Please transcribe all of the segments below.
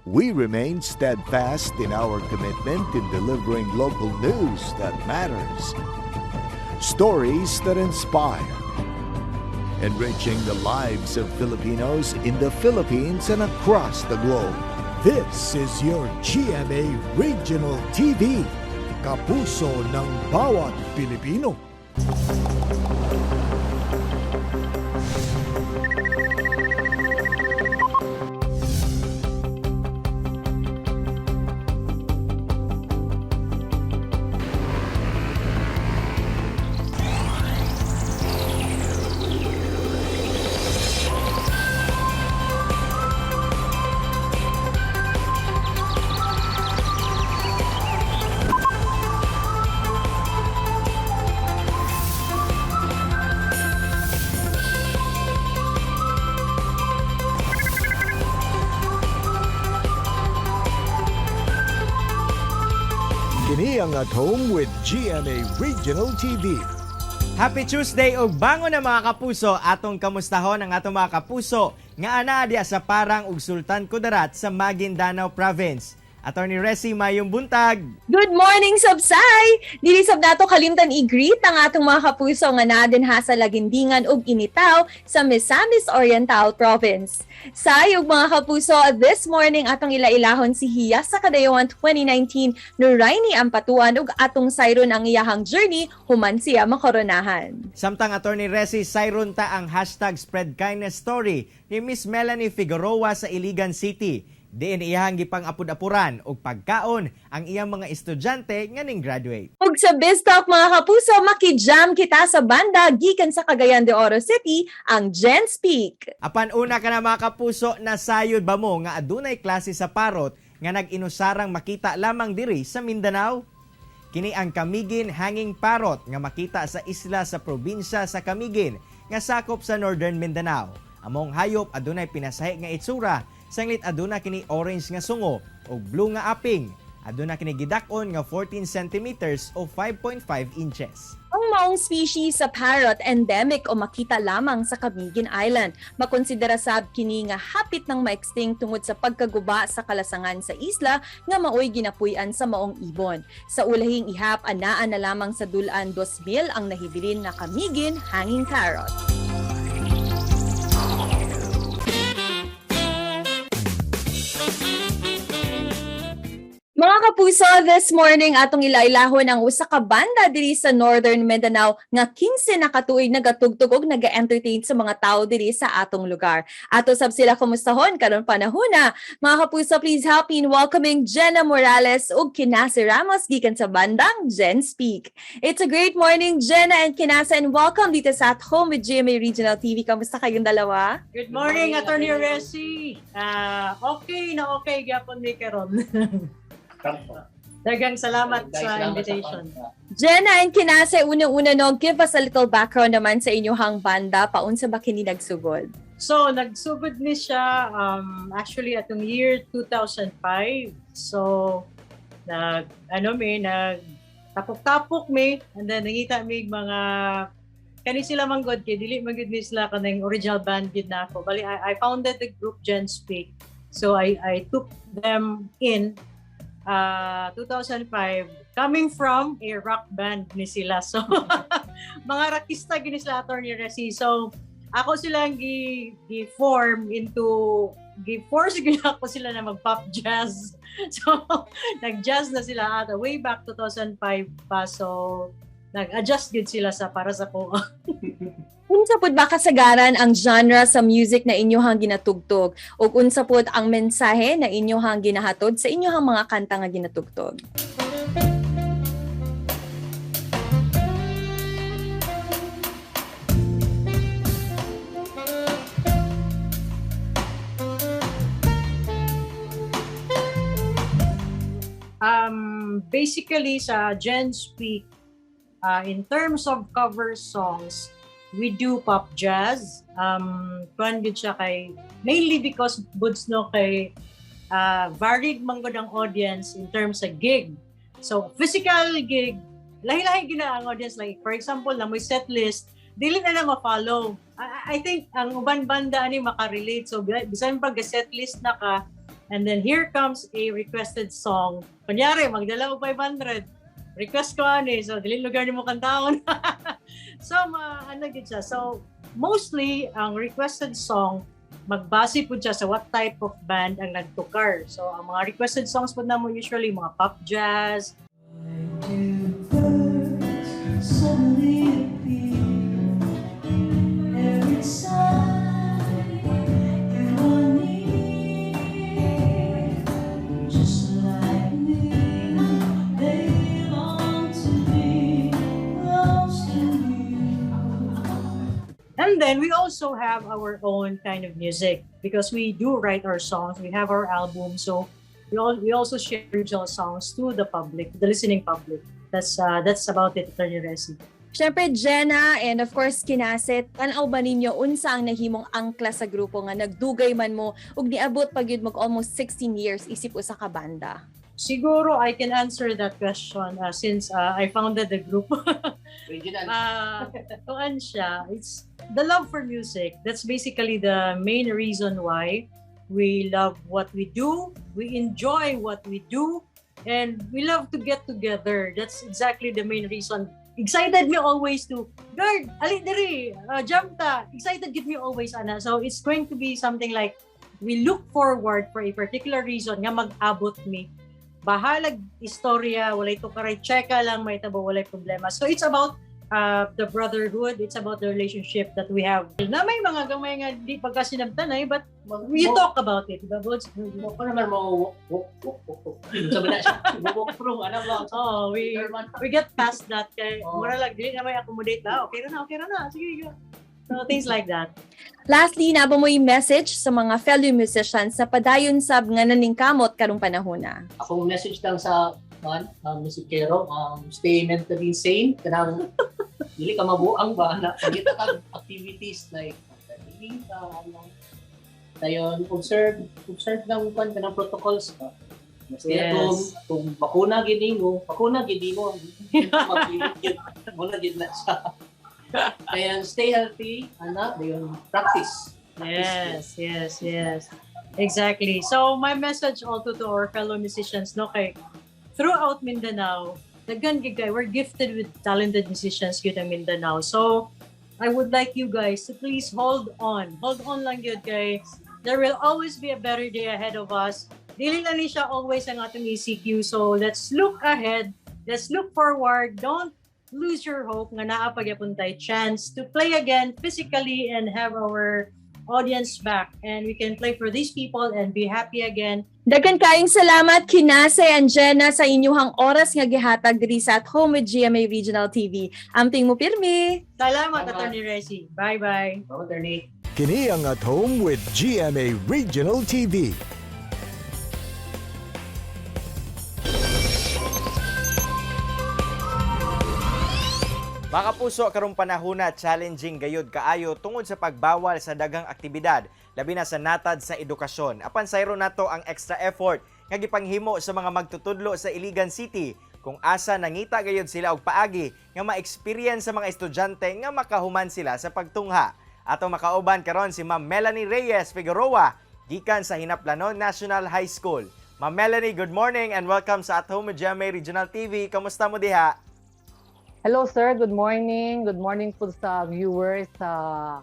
We remain steadfast in our commitment in delivering local news that matters, stories that inspire, enriching the lives of Filipinos in the Philippines and across the globe. This is your GMA Regional TV, kapuso ng bawat Pilipino. Kini ang At Home with GMA Regional TV. Happy Tuesday ug bangon na, mga kapuso, atong kamustahon ang atong mga kapuso nga ana diya sa Parang ug Sultan Kudarat sa Maguindanao Province. Attorney Resi, mayong buntag. Good morning, Sabsay! Dili sab nato kalimtan i-greet ang atong mga kapuso nga naa dinha sa Lagindingan ug Initao sa Misamis Oriental Province. Say ug mga kapuso, this morning atong ilailahon si Hiyas sa Kadayawan 2019 Nuraini Ampatuan ug atong sayron ang iyahang journey human siya makoronahan. Samtang, Attorney Resi, sayron ta ang #SpreadKindnessStory ni Miss Melanie Figueroa sa Iligan City. Diin iyahang gipang-apud-apuran og pagkaon ang iyang mga estudyante nga ning graduate. Ug sa Biz Talk, mga kapuso, makijam kita sa banda gikan sa Cagayan de Oro City, ang Gen Speak. Apan una ka na, mga kapuso, nasayod ba mo nga adunay klase sa parrot nga nag-inusarang makita lamang diri sa Mindanao? Kini ang Camiguin Hanging Parrot nga makita sa isla sa probinsya sa Camiguin nga sakop sa Northern Mindanao. Among hayop adunay pinasahi nga itsura, sanglit aduna kini orange nga sungo ug blue nga aping. Aduna kini gidak-on nga 14 centimeters o 5.5 inches. Ang maong species sa parrot endemic o makita lamang sa Camiguin Island. Makonsidera sab kini nga hapit ng ma-extinct tungod sa pagkaguba sa kalasangan sa isla nga maoy ginapuy-an sa maong ibon. Sa ulahing ihap, anaa na lamang sa dulan 2,000 ang nahibilin na Camiguin Hanging Parrot. Mga kapuso, this morning atong ilailahon ang usa ka banda diri sa Northern Mindanao nga 15 na katuig nagatugtog og naga-entertain sa mga tawo diri sa atong lugar. Ato sab sila kumustahon karon panahona. Mga kapuso, please help me in welcoming Jenna Morales ug Kinase Ramos gikan sa bandang Gen Speak. It's a great morning, Jenna and Kinase, and welcome dito sa At Home with GMA Regional TV. Kamusta kayong dalawa? Good morning, Attorney Resi. Ah, okay na okay gyapon mi karon. Daghang salamat sa invitation. Jenna and Kinase, unang-una no, give us a little background naman sa inyong banda. Paunsa ba kini nagsugod? So, nagsugod ni siya actually atong year 2005. So, nag ano mi nag tapok-tapok mi and then nangita mi mga kani sila man gud kay dili man gud ni sila kanang original band gid na ako. Bali I founded the group Gen Speak. So I took them in 2005 coming from a rock band ni sila. So mga rockista gini sila, Attorney Resi. So ako silang gi form into gi force gid ako sila na mag pop jazz. So nag-jazz na sila ata way back 2005 pa. So nag-adjust gid sila sa para sa ko. Unsa pud ba kasagaran ang genre sa music na inyohang ginatugtog ug unsa pud ang mensahe na inyohang ginahatod sa inyohang mga kanta nga ginatugtog? Basically sa Gen Speak, in terms of cover songs, we do pop jazz. Kuan gud siya kay mainly because buds no kay varied man gud ang audience in terms sa gig. So physical gig, lahi-lahi gyud na ang audience. Like for example, na may set list, dili na lang ma-follow. I think ang uban banda ani makarelate. So bisan pag set list na ka, And then here comes a requested song. Kunyari, magdala og 500. Request ko ani, so dili lugar nimo kantahon. So ma ano gid siya. So mostly ang requested song, magbase pud siya sa what type of band ang nagtukar. So ang mga requested songs pud namo usually mga pop, jazz. Do birds suddenly appear every time you are near? Just like me, they long to be close to you. And then we also have our own kind of music because we do write our songs. We have our album, so we also share original songs to the public, the listening public. That's about it, Attorney Resi. Siyempre, Jenna, and of course, Kinaset, tan-aw ba ninyo unsa ang nahimong angkla sa grupo nga nagdugay man mo ug niabot pa gyud mag almost 16 years isip usa ka banda? Siguro I can answer that question since I founded the group. Original. Kuan siya, it's the love for music. That's basically the main reason why we love what we do, we enjoy what we do, and we love to get together. That's exactly the main reason. Excited mi always to, "Guard, ali diri, jam ta." Excited gid mi always, ana. So it's going to be something like we look forward for a particular reason nga mag-abot mi. Bahalag istorya, walay tukaray, cheka lang, may tabo, walay problema. So it's about the brotherhood, it's about the relationship that we have. Na may mga gamay nga di pagkasinabtanay, but we talk about it, diba, Bods? Mo ko naman mo walk walk walk walk. Sabi na siya, walk through ano ba? Oh, we get past that kay mura lang dili na may accommodate na. Okay ra na, okay ra na. Sige, go. So things like that. Lastly, naa ba mo'y message sa mga fellow musicians sa padayon sab nga naningkamot karong panahon na? Akong message lang sa man, musikero, stay mentally sane, kanang dili ka mabuang ba na pagita kag activities like training ka, ano. Dayon observe observe lang kwan kanang protocols ba. Basta kung bakuna gid mo, bakuna gid mo, magpili mo na gid na siya. Kaya stay healthy, ana, dayon practice. Yes. Exactly. So my message also to our fellow musicians, no, kay throughout Mindanao, daghan gid kay, we're gifted with talented musicians gyud ang Mindanao. So I would like you guys to please hold on. Hold on lang gyud kay there will always be a better day ahead of us. Dili na ni siya always ang atong ECQ. So let's look ahead. Let's look forward. Don't lose your hope nga naa pa gyapon tay chance to play again physically and have our audience back and we can play for these people and be happy again. Daghan kayong salamat, Kinase and Jenna, sa inyuhang oras nga gihatag diri sa At Home with GMA Regional TV. Amping mo pirmi. Salamat, Salamat. Attorney Resi. Bye-bye. Salamat, Attorney. Kini ang At Home with GMA Regional TV. Mga kapuso, karong panahona, challenging gayud kaayo tungod sa pagbawal sa daghang aktibidad, labi na sa natad sa edukasyon. Apan sayro nato ang extra effort nga gipanghimo sa mga magtutudlo sa Iligan City kung asa nangita gayud sila og paagi nga ma-experience sa mga estudyante nga makahuman sila sa pagtungha. Atong makauban karon si Ma'am Melanie Reyes Figueroa gikan sa Hinaplanon National High School. Ma'am Melanie, good morning and welcome sa At Home with GMA Regional TV. Kamusta mo diha? Hello, sir, good morning. Good morning po sa viewers sa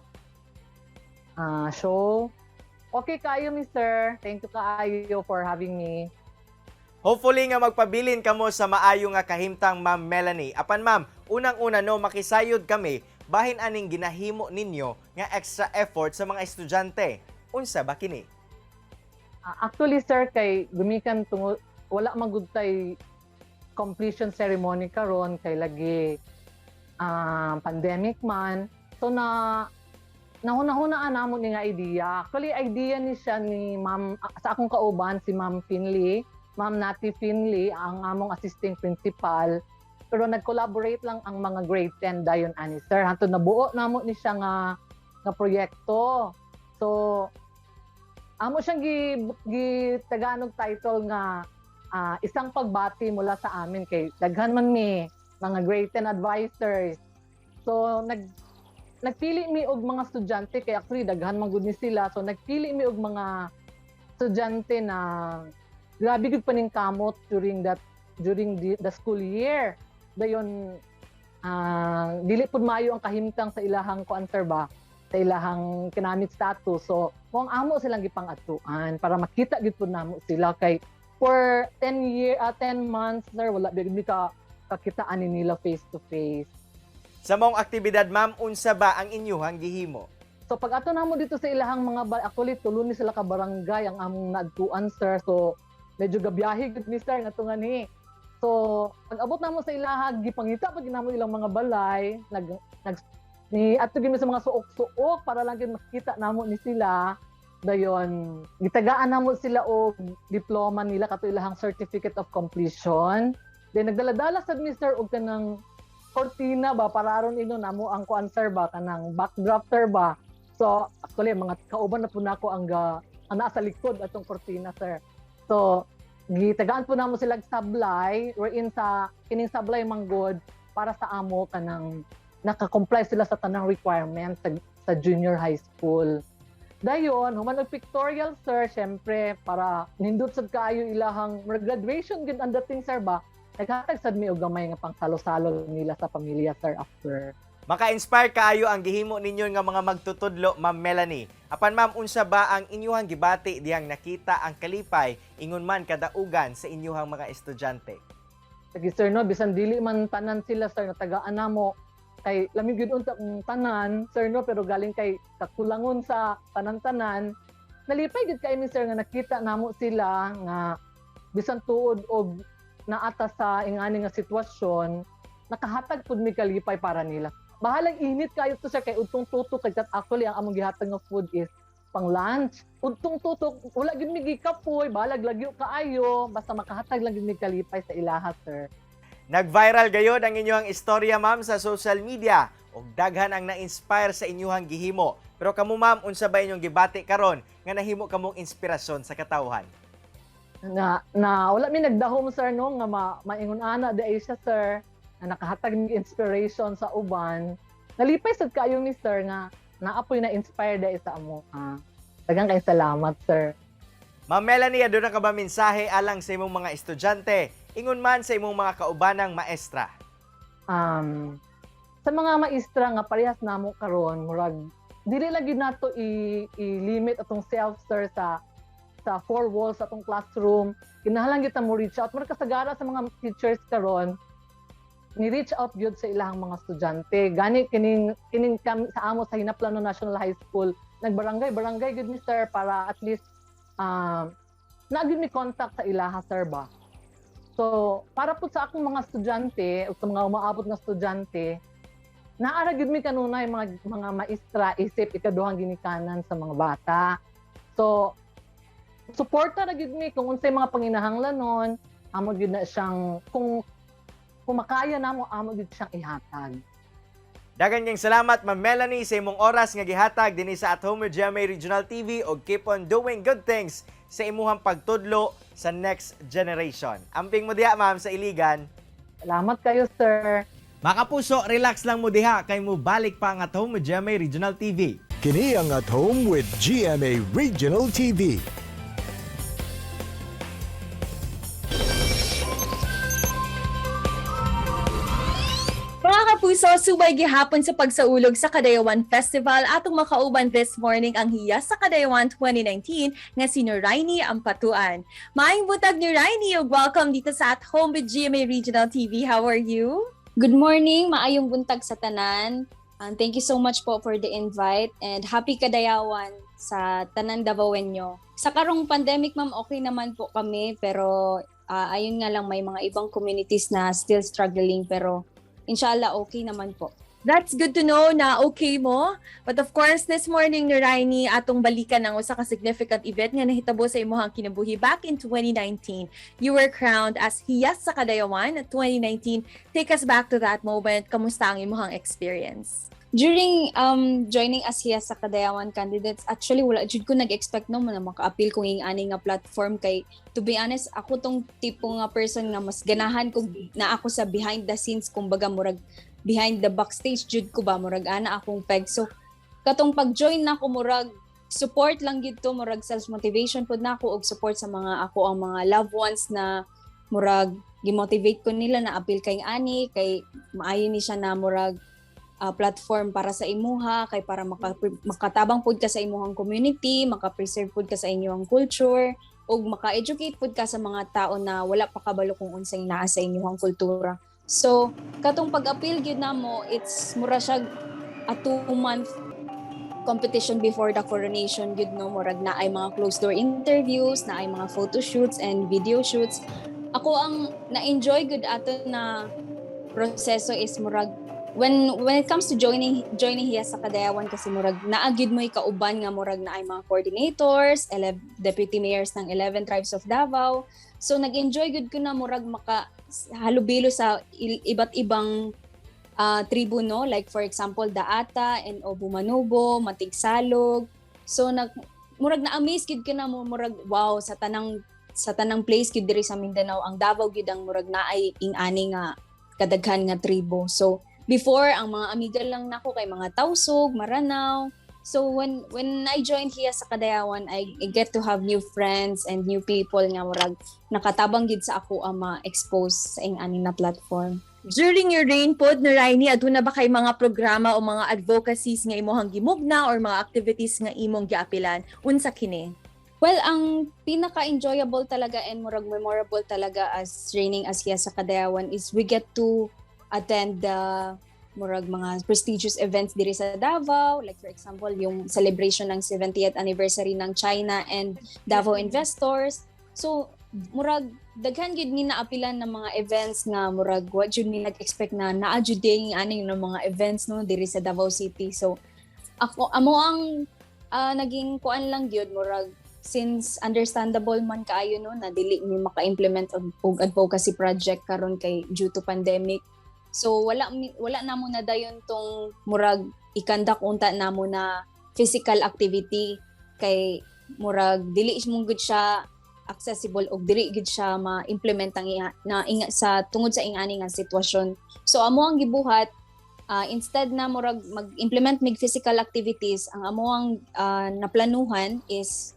show. Okay kaayo mi, sir. Thank you kaayo for having me. Hopefully nga magpabilin kamo sa maayo nga kahimtang, Ma'am Melanie. Apan ma'am, unang-una no, makisayod kami bahin aning ginahimo ninyo nga extra effort sa mga estudyante. Unsa ba kini? Actually, sir, kay gumikan tungo wala man gud tay completion ceremony karon kay lagi pandemic man. So na nahuna-hunaan namo ni nga idea. Actually, idea ni siya ni Ma'am, sa akong kauban si Ma'am Finley, Ma'am Nati Finley, ang among assisting principal. Pero nag-collaborate lang ang mga grade 10 dayon ani, sir. Hantod nabuo namo ni siya nga proyekto. So amo siyang gi tagaan og title nga "Isang Pagbati Mula sa Amin" kay daghan man mi mga grade 10 advisors. So nagpili mi og mga estudyante kay actually daghan man gud ni sila. So nagpili mi og mga estudyante na grabe gyud paningkamot during the school year. Dayon dili pud maayo ang kahimtang sa ilahang kuan, sir, ba, sa ilahang economic status. So, mao ang amo silang gipang-adtuan para makita gyud pud namo sila kay for 10 year 10 months, sir, wala gyud mi ka kakitaan ni nila face to face. Sa maong aktibidad, ma'am, unsa ba ang inyuhang gihimo? So pag ato namo dito sa ilahang mga actually tulo ni sila ka barangay ang among naadtuan, sir. So medyo gabiyahe gud ni, sir, nga ni. So pag abot namo sa ilaha, gipangita pag namo ilang mga balay, nag nag ni ato gyud mi sa mga suok-suok para lang gyud makita namo ni sila. Dayon gitagaan namo sila og diploma nila, kato ilahang certificate of completion. Then nagdala-dala sad mi, sir, og kanang kortina ba para aron ino namo ang kuan, sir, ba, kanang backdrop, sir, ba. So, actually, mga kauban na po nako ang nasa likod atong kortina, sir. So, gitagaan po namo sila sablay, wherein sa kining sablay manggod para sa amo kanang naka-comply sila sa tanang requirements sa junior high school. Dayon, human og pictorial, sir, syempre para nindot sad kaayo ilahang graduation gid ang dating, sir, ba. Naghatag sad mi og gamay nga pang salo-salo nila sa pamilya, sir, after. Maka-inspire kaayo ang gihimo ninyo nga mga magtutudlo, Ma'am Melanie. Apan ma'am, unsa ba ang inyuhang gibati dihang nakita ang kalipay ingon man kadaugan sa inyuhang mga estudyante? Sige, sir, no, bisan dili man tanan sila, sir, natagaan namo kay lami gyud unta kung tanan, sir, no, pero galing kay kakulangon sa tanan-tanan, nalipay gyud kay mi, sir, nga nakita namo sila nga bisan tuod og naata sa ingani nga sitwasyon, nakahatag pud mi kalipay para nila. Bahalag init kayo to, sir, kay udtong tutok kay actually ang among gihatag nga food is pang lunch. Udtong tutok, wala gyud mi gikapoy, bahalag lagyo kaayo, basta makahatag lang gyud mi kalipay sa ilaha, sir. Nag-viral gayod ang inyong istorya, ma'am, sa social media ug daghan ang na-inspire sa inyuhang gihimo. Pero kamo, ma'am, unsa ba inyong gibati karon nga nahimo kamong inspirasyon sa katawhan? Na wala mi nagdahom, sir, no, nga maingon ana di ay siya, sir, na nakahatag mig inspiration sa uban. Nalipay sad kaayo mi, sir, nga naapoy na inspire di sa amo. Daghang kay salamat, sir. Ma'am Melanie, aduna ka ba mensahe alang sa imong mga estudyante, ingon man sa imong mga kaubanang maestra? Sa mga maestra nga parehas namo karon, murag dili lagi nato i-limit atong self, sir, sa four walls sa atong classroom. Kinahanglan kita mo reach out. Murag kasagara sa mga teachers karon ni reach out gyud sa ilahang mga estudyante. Gani kining sa amo sa Hinaplano National High School, nagbarangay barangay gyud mi, sir, para at least naa gyud mi contact sa ilaha, sir, ba. So, para po sa akong mga estudyante o sa mga umaabot nga estudyante, naara gyud mi kanunay mga maestra isip ikaduhang ginikanan sa mga bata. So, suporta ra gyud mi kung unsay mga panginahanglanon, amo gyud na siyang kung makaya namo, amo gyud siyang ihatag. Daghang kayong salamat, Ma'am Melanie, sa imong oras nga gihatag dinhi sa At Home with GMA Regional TV og keep on doing good things sa imuhang pagtudlo sa next generation. Amping mo diha, ma'am, sa Iligan. Salamat kayo, sir. Mga kapuso, relax lang mo diha kay mo balik pa ang At Home with GMA Regional TV. Kini ang At Home with GMA Regional TV. Mga kapuso, subay gihapon sa pagsaulog sa Kadayawan Festival, atong makauban this morning ang Hiyas sa Kadayawan 2019 nga si Nuraini Ampatuan. Maayong buntag, Nuraini, ug welcome dito sa At Home with GMA Regional TV. How are you? Good morning, maayong buntag sa tanan. Thank you so much po for the invite and happy Kadayawan sa tanan Davaoenyo. Sa karong pandemic, ma'am, okay naman po kami, pero ayun nga lang, may mga ibang communities na still struggling, pero inshallah okay naman po. That's good to know na okay mo. But of course, this morning, Nuraini, atong balikan ang usa ka significant event nga nahitabo sa imuhang kinabuhi back in 2019. You were crowned as Hiyas sa Kadayawan 2019. Take us back to that moment. Kamusta ang imuhang experience? During joining as Hiyas sa Kadayawan candidates, actually wala jud ko nag-expect no na maka-appeal kung ing ani nga platform kay to be honest, ako tong tipo nga person nga mas ganahan kog na ako sa behind the scenes, kumbaga murag behind the backstage jud ko ba, murag ana akong peg. So katong pag-join na ako, murag support lang gyud to, murag self motivation pud nako og support sa mga ako ang mga loved ones na murag gimotivate ko nila na apil kay ani kay maayo ni siya na murag platform para sa imuha kay para makatabang pud ka sa imuhang community, maka-preserve pud ka sa inyong culture ug maka-educate pud ka sa mga tao na wala pa kabalo kung unsay naa sa inyong kultura. So katong pag-apil gyud namo, it's mura siya a 2-month competition before the coronation gyud, no? Murag naay mga closed door interviews, naay mga photo shoots and video shoots. Ako ang na-enjoy gud ato na proseso is murag when it comes to joining Hiyas sa Kadayawan kasi murag naa gyud mo'y kauban nga murag naay mga coordinators, 11 deputy mayors ng 11 tribes of Davao. So nag-enjoy gud ko na murag maka halubilo sa iba't ibang tribo, no? Like for example, Daata and Obu Manubo, Matigsalog. So nag murag na-amaze gid ko na mo murag wow, sa tanang place gid diri sa Mindanao, ang Davao gid ang murag naay ing-ani nga kadaghan nga tribo. So before, ang mga amiga lang nako kay mga Tausug, Maranao. So when I joined Hiyas sa Kadayawan, I get to have new friends and new people nga murag nakatabang gid sa ako ang ma-expose sa ing-ani na platform. During your reign pod, Nuraini, aduna ba kay mga programa o mga advocacies nga imong gimugna or mga activities nga imong giapilan? Unsa kini? Well, ang pinaka-enjoyable talaga and murag memorable talaga as training as Hiyas sa Kadayawan is we get to attend the murag mga prestigious events diri sa Davao, like for example yung celebration ng 70th anniversary ng China and Davao Investors. So murag daghan gyud ni naapilan ng mga events nga murag wa jud mi nag-expect na naa jud din ani ng mga events, no, diri sa Davao City. So ako amo ang naging kuan lang gyud, murag since understandable man kaayo, no, na dili mi maka-implement og advocacy project karon kay due to pandemic. So wala namo na dayon tong murag i-conduct unta namo na physical activity kay murag dili mo gud siya accessible og dili gid siya ma-implement ang iya, na inga, sa tungod sa ingani nga sitwasyon. So amo ang gibuhat, instead na murag mag-implement mig physical activities, ang amo ang naplanuhan is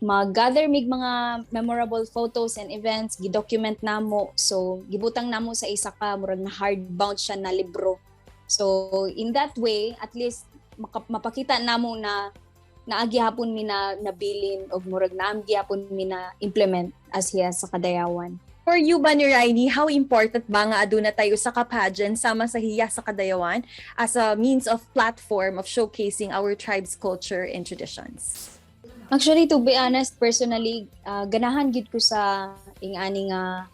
mag-gather mig mga memorable photos and events, gi-document namo. So gibutang namo sa isa ka murag na hardbound siya na libro. So in that way, at least mapakita namo na naagi hapon mi na nabilin og murag naagi hapon mi na implement as Hiyas sa Kadayawan. For you ba, Nuraini, how important ba nga aduna tayo sa pageant sama sa Hiyas sa Kadayawan as a means of platform of showcasing our tribe's culture and traditions? Actually, to be honest, personally, ganahan gid ko sa ing-ani nga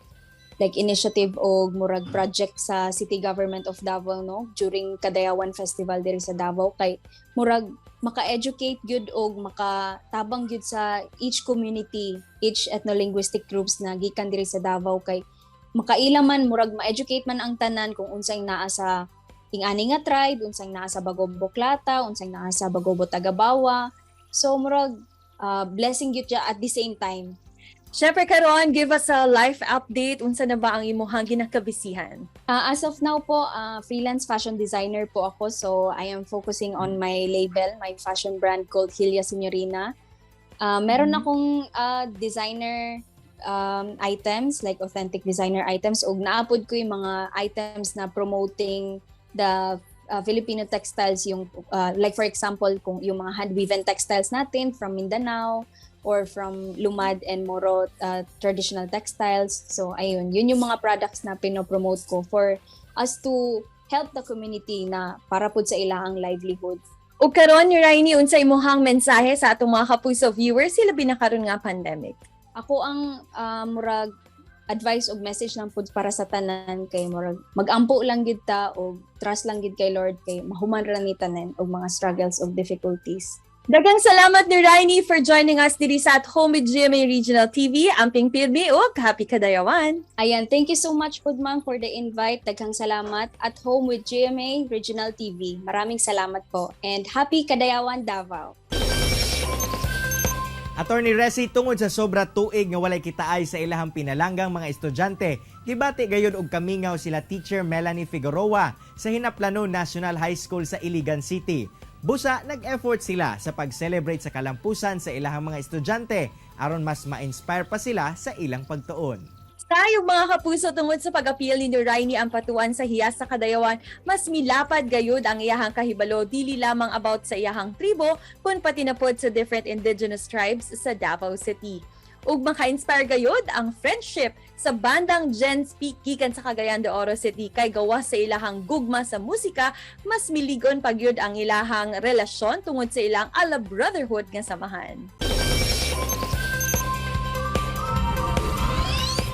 like initiative o murag project sa City Government of Davao, no, during Kadayawan Festival diri sa Davao kay murag maka-educate gyud og makatabang gyud sa each community, each ethno-linguistic groups na gikan diri sa Davao kay makaila man, murag ma-educate man ang tanan kung unsay naa sa ing-ani nga tribe, unsay naa sa Bagobo Klata, unsay naa sa Bagobo Tagabawa. So murag blessing gyud siya at the same time. Syempre karon, give us a life update. Unsa na ba ang imuhang ginakabisihan? As of now po, freelance fashion designer po ako. So I am focusing on my label, my fashion brand called Hilia Signorina. Meron akong designer items, like authentic designer items. Ug naapod ko yung mga items na promoting the Filipino textiles, yung like for example, kung yung mga hand-woven textiles natin from Mindanao or from Lumad and Moro traditional textiles. So ayun, yun yung mga products na pinopromote ko for us to help the community na para pud sa ilahang livelihood. Ug karon, Nuraini, unsa imuhang mensahe sa atong mga kapuso viewers labi na karon nga pandemic? Ako ang murag advice og message lang pud para sa tanan kay murag magampo lang gid ta og trust lang gid kay Lord kay mahuman ra ni tanan og mga struggles og difficulties. Daghang salamat, Nuraini, for joining us diri sa At Home with GMA Regional TV. Amping pirmi ug happy Kadayawan. Ayan, thank you so much pud, ma'am, for the invite. Daghang salamat. At Home with GMA Regional TV. Maraming salamat po and happy Kadayawan, Davao. Attorney Resi, tungod sa sobra tuig nga walay kitaay sa ilahang pinalanggang mga estudyante, gibati gayon og kamingaw sila Teacher Melanie Figueroa sa Hinaplano National High School sa Iligan City. Busa, nag-effort sila sa pag-celebrate sa kalampusan sa ilahang mga estudyante aron mas ma-inspire pa sila sa ilang pagtuon. Sayong, mga kapuso, tungod sa pag-apil ni Nuraini Ampatuan sa hiyas sa Kadayawan, mas milapad gayud ang iyahang kahibalo dili lamang about sa iyahang tribo kun pati na pod sa different indigenous tribes sa Davao City. Ug maka-inspire gayud ang friendship sa bandang Gen Speak gikan sa Cagayan de Oro City kay gawas sa ilahang gugma sa musika, mas miligon pagyud ang ilahang relasyon tungod sa ilang ala brotherhood nga samahan.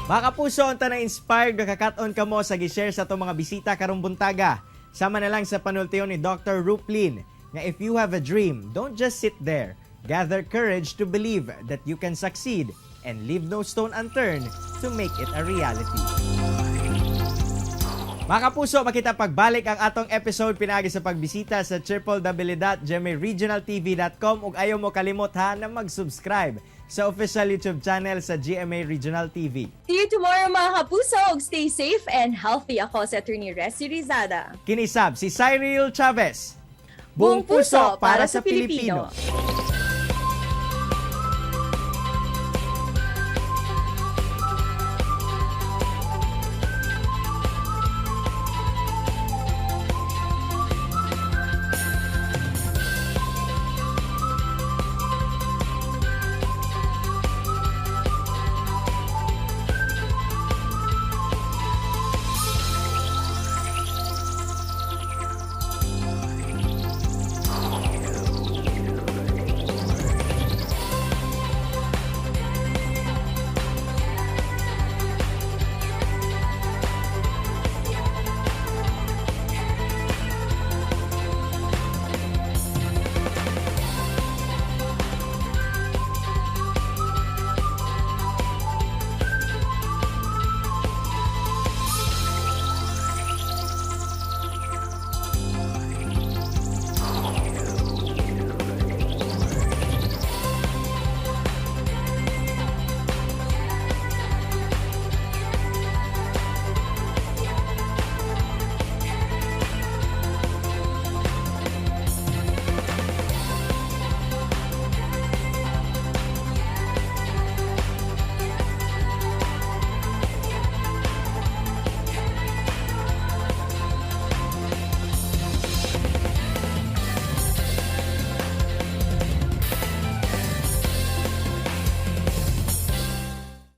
Mga kapuso, unta na inspired nakakat-on kamo sa gi-share sa atong mga bisita karong buntaga. Sama na lang sa panultiyon ni Dr. Ruplin nga if you have a dream, don't just sit there. Gather courage to believe that you can succeed and leave no stone unturned to make it a reality. Mga kapuso, makita pagbalik ang atong episode pinaagi sa pagbisita sa www.gmaregionaltv.com ug ayaw mo kalimot ha na mag-subscribe sa official YouTube channel sa GMA Regional TV. See you tomorrow, mga kapuso, ug stay safe and healthy. Ako si Attorney Resi Rizada. Kinisab si Cyril Chavez. Buong puso para sa Pilipino. Pilipino.